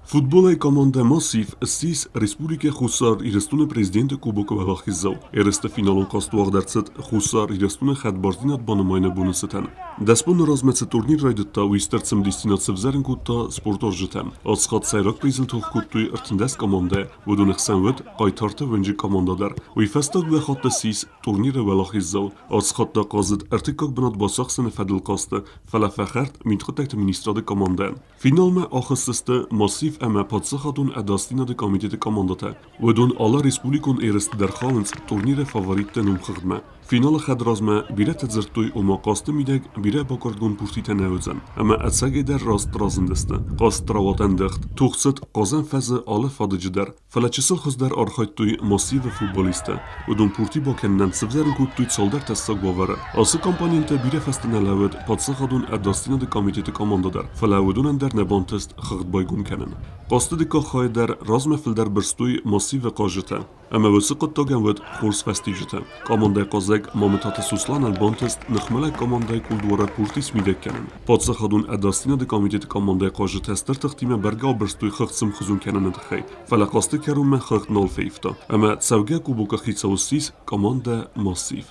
Футболӕй командӕ «Массив» ссис Республикӕ Хуссар Ирыстоны Президенты Кубокы уӕлахиздзау. Ерысты финалон хъазт уагъд ӕрцыд Хуссар Ирыстоны хӕдбардзинад банымайыны боны цытӕн. 10 боны размӕ цы турнир райдыдта, уый стыр цымыдисдзинад сывзӕрын кодта спортуарзджытӕм. Ацы хатт сӕйраг призыл тох кодтой 13 командӕ, уыдоны хсӕн уыд Хъайтарты уынджы командӕ дӕр. Уый фӕстӕ дыууӕ хатты ссис турниры уӕлахиздзау. Ацы хатт та хъазыд ӕртыккаг бынат бацахсыны фӕдыл хъазты, фӕлӕ фӕхӕрд мидхъуыддӕгты министрады командӕ. Финалмӕ ахызтысты Массив ӕмӕ Паддзахадон ӕдасдзинады комитеты командӕтӕ. Уыдон алы республикон ерысты дӕр хауынц турниры фаворитты номхыгъдмӕ. Финалы хӕдразмӕ бирӕтӕ дзырдтой, ома хъазты мидӕг бирӕ бакъуырдгонд пуртитӕ нӕ уыдзӕн. Ӕмӕ ӕцӕгӕйдӕр раст разындысты. Хъазт рауад ӕндыгъд. Тох цыд хъазӕн фӕзы алы фадыджы дӕр. Фӕлӕ чысыл хуыздӕр архайдтой Массивы футболисттӕ. Уыдон пурти бакӕнынӕн сывзӕрын кодтой цалдӕр тӕссаг уавӕры. Ацы компоненттӕ бирӕ фӕстӕ нӕ лӕууыд Паддзахадон ӕдасдзинады комитеты командӕ дӕр, фӕлӕ уыдонӕн дӕр нӕ бантыст хыгъд байгом кӕнын. Хъазты дыккаг хайы дӕр размӕ фылдӕр бырстой Массивы хъазджытӕ. Ӕмӕ уыцы хъуыддагӕн уыд хорз фӕстиуджытӕ. Командӕйы хъазӕг Мамытаты Сусланӕн бантыст ныхмӕлӕг командӕйы кулдуары пурти смидӕг кӕнын. Паддзахадон ӕдасдзинады комитеты командӕйы хъазджытӕ стыр тыхтимӕ бӕргӕ абырстой хыгъд сымхуызон кӕныны тыххӕй, фӕлӕ хъазты кӕронмӕ хыгъд нал фӕивта, ӕмӕ цӕугӕ кубокы хицау ссис командӕ Массив.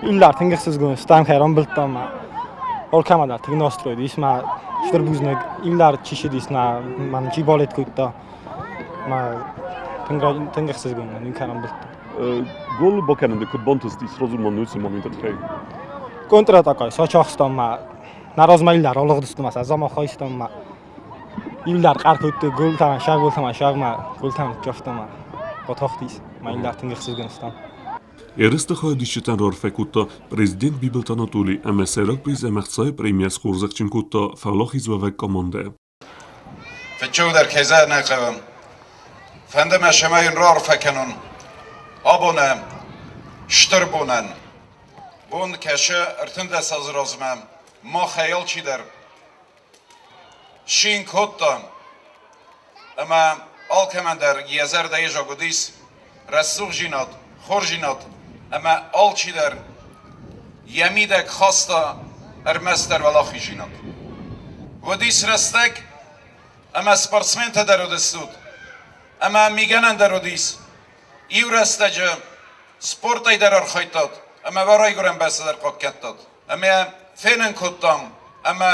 Иллар тынг ӕхсызгон стӕм хӕрон былтӕм алкӕмӕ дӕр тынг настрой ис мӕ стыр бузныг Иллар чи сидис нӕ мӕн чи балет кодта мӕ тынг тынг ӕхсызгон нын кӕрон былтӕ. Гол бакӕнын куыд бантыстис разумно нуцы моменты тыххӕй? Контратакӕй сачахстам мӕ нӕ размӕ Иллар алыгъдысты мӕ сӕ замахайстам мӕ Иллар хъӕр кодтой голтӕ сӕ голтӕ сӕрмӕ голтӕ ныццавта мӕ батахтис мӕ Иллар тынг ӕхсызгон стӕм. Ерысты хайадисджытӕн раарфӕ кодта президент Бибылты Анатоли ӕмӕ сӕйраг приз ӕмӕ ӕхцайы премийӕ схорзӕхджын кодта фӕуӕлахизуӕвӕг командӕ. Фыццагдӕр кӕй нӕ хъӕуы. Фӕнды мӕ сӕмӕ йын раарфӕ кӕнон абоны стыр бонӕн. Бон кӕсы 13 азы размӕ махӕй алчидӕр цин кодта ӕмӕ алкӕмӕн дӕр йӕ зӕрдӕйы зӕг уыдис рӕсугъдзинад, хорздзинад ӕмӕ алчидӕр йӕ мидӕг хаста ӕрмӕстдӕр уӕлахиздзинад. Уыдис рӕстӕг ӕмӕ спортсментӕ дӕр уыдыстут ӕмӕ мигӕнӕн дӕр уыдис. Иу рӕстӕджы спортӕй дӕр архайдтат ӕмӕ уӕ райгуырӕн бӕстӕ дӕр хъахъхъӕдтат. Ӕмӕ фенын кодтам, ӕмӕ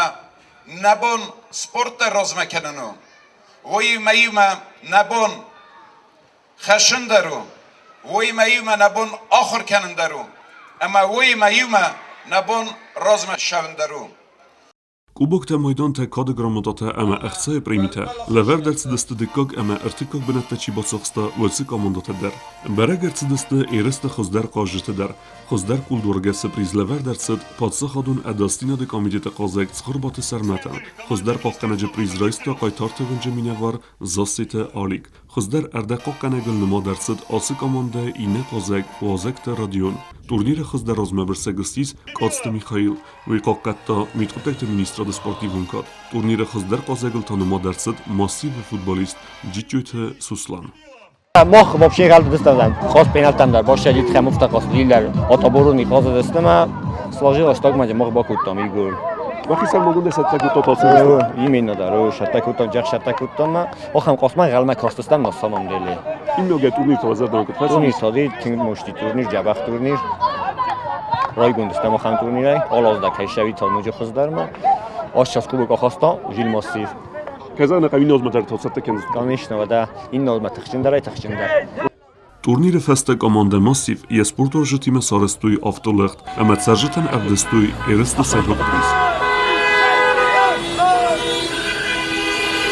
нӕ бон спорт дӕр размӕ кӕнын у. Уыимӕ иумӕ нӕ бон хӕссын дӕр у, уыимӕ иумӕ нӕ бон ахуыр кӕнын дӕр у, ӕмӕ уыимӕ иумӕ нӕ бон размӕ ссӕуын дӕр у. Кубоктӕ, майдантӕ, кады грамотатӕ ӕмӕ ӕхцайы премитӕ лӕвӕрд ӕрцыдысты дыккаг ӕмӕ ӕртыккаг бынӕттӕ чи бацахста, уыцы командӕтӕ дӕр. Бӕрӕг ӕрцыдысты ерысты хуыздӕр хъазджытӕ дӕр. Хуыздӕр кулдуаргӕсы приз лӕвӕрд ӕрцыд Паддзахадон ӕдасдзинады комитеты хъазӕг Цхуырбаты Сӕрмӕтӕн. Хуыздӕр хъахъхъӕнӕджы приз райста Хъайтарты уынджы минӕвар Зассеты Алик. Хуыздӕр ӕрдӕгхъахъхъӕнӕгыл нымад ӕрцыд ацы командӕйы иннӕ хъазӕг Уазӕгты Родион. Турниры хуыздӕр размӕбырсӕг ссис Къадзты Михаил. Уый хъахъхъӕдта Мидхъуыддӕгты министрады спортивон кад. Турниры хуыздӕр хъазӕгыл та нымад ӕрцыд Массивы футболист Джиджджойты Суслан. Мах вообще играли хос пенальтам дӕр бошча дитхем уфта хос лилер от обороны хозадыстыма сложилось так мадя мах бакуттам игр. Бахисӕрмагондӕй цӕттӕ кодтат ацы Именно да, шатта куттам, джах шатта куттам. Охам қосман ғалма костастам на самом деле. Именно турнир зӕрдӕмӕ куыд Турнир сади тынг мошти турнир, джабах турнир. Райгонд стӕм ахӕм турнирӕй. Алазда кӕй ноджы хуыздӕрмӕ. Ас кубок ахаста Жил Массив. Казаны хъӕуы иннозмӕ дӕр цӕттӕ кӕндзысты. Конечно, да, иннозмӕ тыхджындӕрӕй тыхджындӕр. Турниры фӕстӕ командӕ Массив йӕ спортуарзджытимӕ сарӕзтой автолӕгъд ӕмӕ цӕрджытӕн ӕвдыстой ерысты сӕйраг приз.